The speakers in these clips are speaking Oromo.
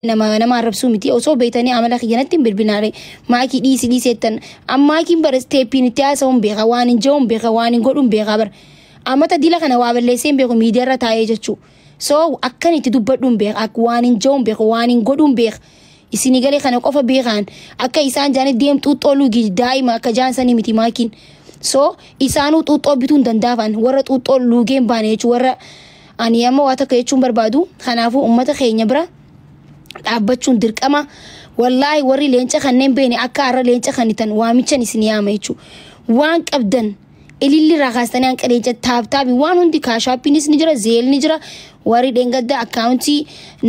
Nama arrabsuu miti osoo beektanii amala kiyyanatti hin bilbinaare maakii dhiisi dhiiseettan amma maakiin bara steeppiin itti haasa'uun beeka waan hin je'uun beeka waan hin godhuun beeka bara ammata dila kana waa balleessee hin beeku miidiyaarra taa'ee jechuu so akkan itti dubbadhuun beeka akka waan hin je'uun beeka waan hin godhuun beeka isinii galee kana qofa beekaan akka isaan jaanii deem xuuxxoo lugi daa'ima akka jaan sanii miti maakiin so isaanuu xuuxxoo bituu hin dandaafan warra xuuxxoo luugee hin baane jechuu warra ani amma waa takka jechuun barbaadu kanaafuu ummata keenya bira dhaabbachuun dirqama. Wallaahi warri leenca kanneen beene akka har'a leenca kannitan waamichan isin yaama jechuudha. Waan qabdan ililli irraa kaastanii hanqa leenca taaptaabi waan hundi kaashaappiinis ni jira zeel ni jira warri dheengadda akkaawuntii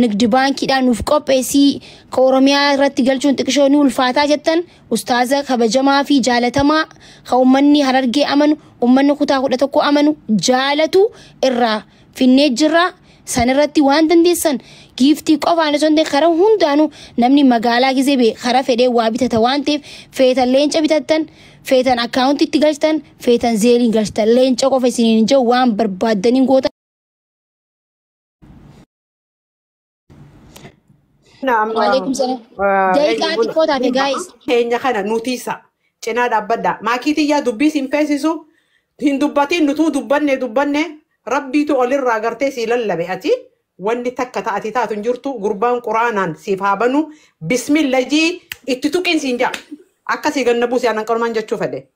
nigdi baankiidhaan nuuf qopheessii ka Oromiyaa irratti galchuun xiqishoo ni ulfaataa jettan ustaaza kabajamaa fi jaalatamaa ka uummanni Harargee amanu uummanni kutaa 11 amanu jaalatu irraa finnee jirra. San irratti waan dandeessan giiftii qofaan osoo hin ta'in karaa hundaanuu namni magaalaa gizee bee karaa fedhee waa bitata waan ta'eef feetan leenca bitattan feetan akkaawuntiitti galchitan feetan zeeliin galchitan leenca qofa isiniin hin jiru waan barbaaddaniin goota. Waalaikum salaam. Daqiiqaa xiqqoo taate gaayis. Keenya kana nutiisa cinaa dhaabbadha. Maakii tiyyaa dubbii siin feesisu hin dubbatiin nutuu dubbanne dubbanne rabbiitu olirraa gartee sii lallabe ati wanni takka ta'ati taatu hin jirtu gurbaan quraanaan siif haa banu bismilla jii itti tuqin siin jaa akka sii ganna buuse aanan qalumaan jechuu fedhe.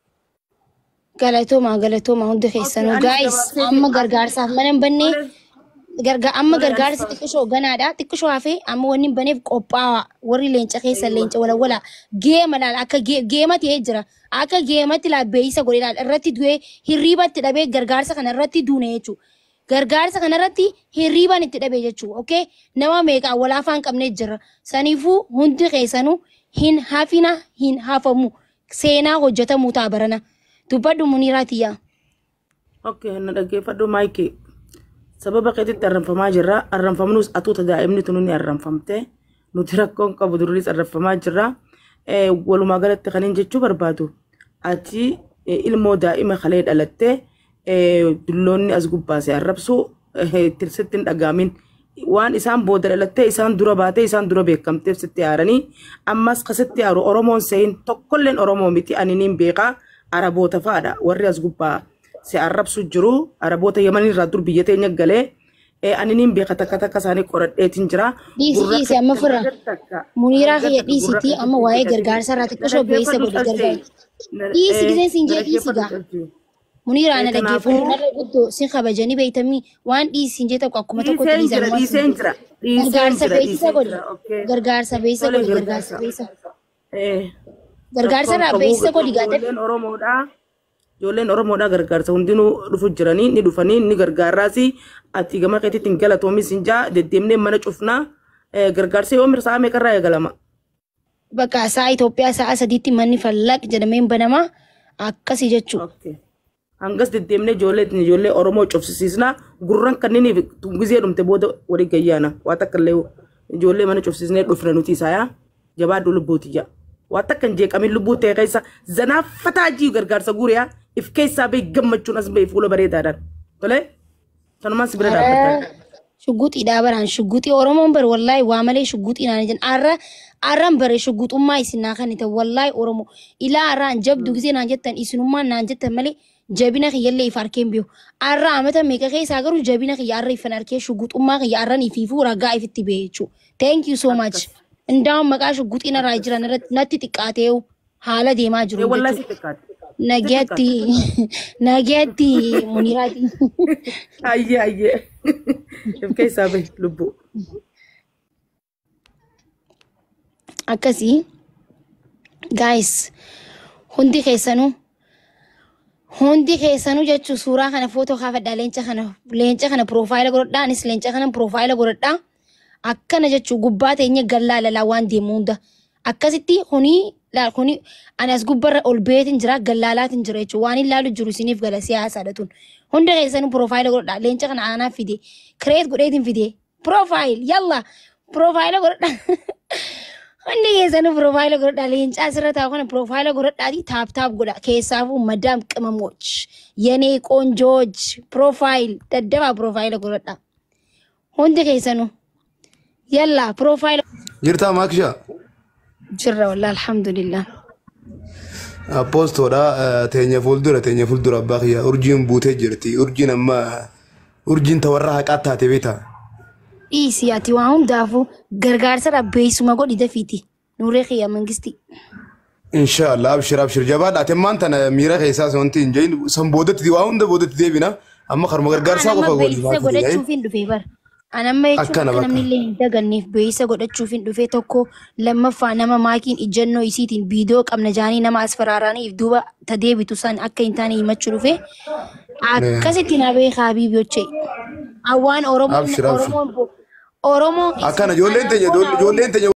Galatooma galatooma hundi keessanuu Anis gaayis gabaabsee amma gargaarsaaf mana hin bannee Tole. amma Tole, anis gargaarsi xiqqishoo ganaadha xiqqishoo hafee amma wanni hin baneef qophaa'aa warri leenca keessa leenca walawwala geema laal akka geema ta'ee jira akka geematti laal beeyisa godhe laal irratti du'ee hirriibatti dhabee gargaarsa kana irratti duune jechuudha. Gargaarsa kana irratti hirriiban itti dhabee jechuudha. Okay? Nama meeqa walaafaa hin qabne jira. Saniifuu hundi keessanuu hin hafina hin hafamu. Seenaa hojjetamuu ta'a barana. Dubbadhu Muniiraa tiyyaa. Okay, na dhaggeeffadhu maayikii. Sababa keetitti arranfamaa jirra. Arranfamnus atuuta daa'imni tun ni arranfamte. Nuti rakkoon qabu duris arranfamaa jirra. Walumaa galatti kan hin jechuu barbaadu. Ati ilmoo daa'ima kalee dhalatte dulloonni as gubbaase arrabsu sitti hin dhagaamin. Waan isaan booda dhalattee isaan dura baatee isaan dura beekamteef sitti aaranii ammas kasitti aaru Oromoon sehin tokkolleen Oromoo miti ani niin beekaa Araboota fa'aadha warri as gubbaa si arrabsu jiru Araboota Yaman irraa dur biyya teenya galee ani niin beeka takka takka isaanii qoradheetiin jira. Dhiisi Gurra dhiisi amma firra. hanga takka Muniiraa hanga kiyya takka gurra dhiisitii amma keetitti waa'ee hidhatin. gargaarsa irraa Na xiqqishoo beeysa dhaggeeffadhu godhi caltee. gargaarsa. Dhiisi giseen siin Na jee dhiisi dhaggeeffadhu gaa. caltee. Muniiraa na dhaggeeffadhu Kanaafuu narra guddoo sin kabajanii beeytamii waan dhiisi siin jee tokko akkuma tokkotti dhiiseen dhiisan jira waan siin dhiiseen jee. jira dhiiseen Gargaarsa jira beeksisa dhiiseen godhi. jira okay. Gargaarsa beeksisa Tole godhi gargaarsa gargaarsa. beeksisa. Gargaarsa Rakkoon irraa qabu beeksisa godhi gaatee. ijoolleen Oromoodhaa. Ijoolleen Oromoodhaa gargaarsa hundinuu dhufu jiranii ni dhufanii ni gargaarraasi ati gama keetitti hin galatoomis hin jaa deddeemnee mana cufnaa gargaarsa yoo mirsaa meeqarraa eegalama. Bakka sa'a Itoophiyaa sa'a 3tti manni fallaq jedhamee hin banama akkasii jechuudha. Okay. Hangas deddeemnee ijoollee ijoollee Oromoo cufsisiisnaa gurran kanneen gizee dhumte booda walii gayyaana waa takka illee ijoollee mana cufsisnee dhufna nuti isaa jabaadhu lubbuuti jaa. Waa takka hin jeeqamin lubbuu ta'e keessa zanaafataa jii gargaarsa guuriyaa if keessaa bee gammachuun as ba'e fuula bareedaadhaan. Tole sanumaan si bira dhaabbadha. Shugguxiidhaa baraan shugguxii Oromoon bare wallaahi waa malee shugguxii naan jedhan arra arran bare shugguxummaa isin naa kennite wallaahi Oromoo ilaa arraan jabdu gisee naan jettan isinummaan naan jettan malee jabina kiyyallee if harkeen beeku arra amata meeqa keessaa garuu jabina kiyya arra ifan harkee shugguxummaa kiyya arran ifiifuu ragaa ifitti ba'e jechuudha. Thank you so much. Akkas. Indaa'uun maqaa shugguxii narraa jiran irratti natti xiqqaateewu haala deemaa jiru Wallaahi jechuudha. si xiqqaate. Si xiqqaate. Nageetti nageetti Muniiraati. Ayyee ayyee. If keessaa bahe lubbuu. Akkasii guys hundi keessanuu jechuun suuraa kana footoo kaafadhaa leenca kana piroofaayila godhadhaa anis leenca kana piroofaayila godhadhaa akkana jechuun gubbaa teenya gallaa lalaa waan deemu hunda akkasitti kuni laal kuni ani as gubbarra ol beetin jira gallaalaatin jira jechuun waan hin laalu jiru isiniif gala siyaasaadha tun hunda keessanuu piroofaayila godhadhaa leenca kana anaaf fide kireet godheetin fide piroofaayil yalla piroofaayila godhadhaa. Hundi keessanuu piroofaayila godhadhaa leencaa asirra taa'u kana piroofaayila godhadhaatii taap taap godha keessaafuu madaam ቅመሞች የኔ ቆንጆች ፕሮፋይል daddafaa piroofaayila godhadhaa hundi keessanuu Yalla profile. Jirtaa Maakishaa? Jirra wallah alhamdulillah. Apoostoodha teenya fuuldura abbaa kiyya urjiin buutee jirti. Urjiin amma urjiin ta warra haqaa taate beektaa? Dhiisi ati waa hundaafuu gargaarsa dhabbeessuma godhi dafiiti. Nuuree kiyya mangisti. Inshaallah abshir abshir jabaadha. Ati ammaan tana miira keessaas wanti hin jedhin san boodatti waa hunda boodatti deebina. Amma karuma gargaarsaa Anamma qofa godhi. beeksisa godhachuuf hin dhufe bara. Anamma jechuun Akkana akka bakka. namni illee hin daganneef beeksisa godhachuuf hin dhufe tokko lammaffaa nama maakiin ijjannoo isiitiin viidiyoo qabna jaanii nama as faraaraaniif duuba ta deebitu san akka hin taane himachuu dhufe. Akkasitti na beekaa habiibi. Awwaan Oromoon Abshir abshir. Oromoon Akkana ijoolleen teenya ijoolleen teenya.